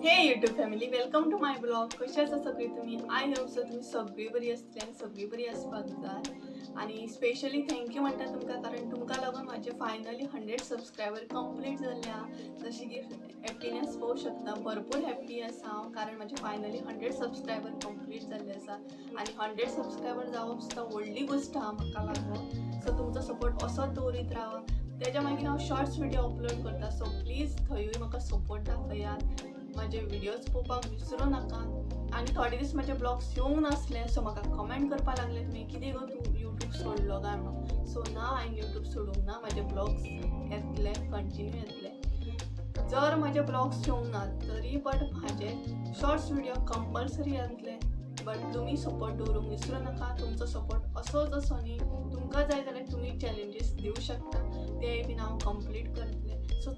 Hey YouTube family, welcome to my vlog. कशी आसा सगळी तुमी? I hope so तुमी सगळी बरी आसतली आनी सगळी बरी आसपाक जाय. आनी स्पेशली thank you म्हणटा तुमकां, कारण तुमकां लागून म्हाजे फायनली 100 सबस्क्रायबर कंप्लीट जाल्ले आहा. जशें की हॅप्पीनेस पळोवंक शकता, भरपूर हॅप्पी आसा हांव, कारण म्हाजे फायनली 100 सबस्क्रायबर कंप्लीट जाल्ले आसा. आनी 100 सबस्क्रायबर जावप सुद्दां व्हडली गोश्ट आहा म्हाका लागून. सो तुमचो सपोर्ट असोच दवरीत रावा. तेज्या मागीर हांव शॉर्ट्स व्हिडिओ अपलोड करता, सो प्लीज थंयूय म्हाका सपोर्ट दाखयात. म्हाजे व्हिडियोज पळोवपाक विसरूं नाका. आनी थोडे दीस म्हाजे ब्लॉग्स येवंक नासले, सो म्हाका कमेंट करपाक लागले तुमी, कितें गो तूं युट्यूब सोडलो काय म्हणून. सो ना, हांवें युट्यूब सोडूंक ना. म्हाजे ब्लॉग्स येतले, कंटिन्यू येतले. जर म्हाजे ब्लॉग्स येवंक ना तरी बट म्हाजे शॉर्ट्स व्हिडिओ कंपल्सरी येतले. बट तुमी सपोर्ट दवरूंक विसरूं नाका. तुमचो सपोर्ट असोच असो न्ही, तुमकां जाय जाल्यार तुमी चॅलेंजीस दिवं शकता, तेय बीन हांव कंप्लीट करतलें. सो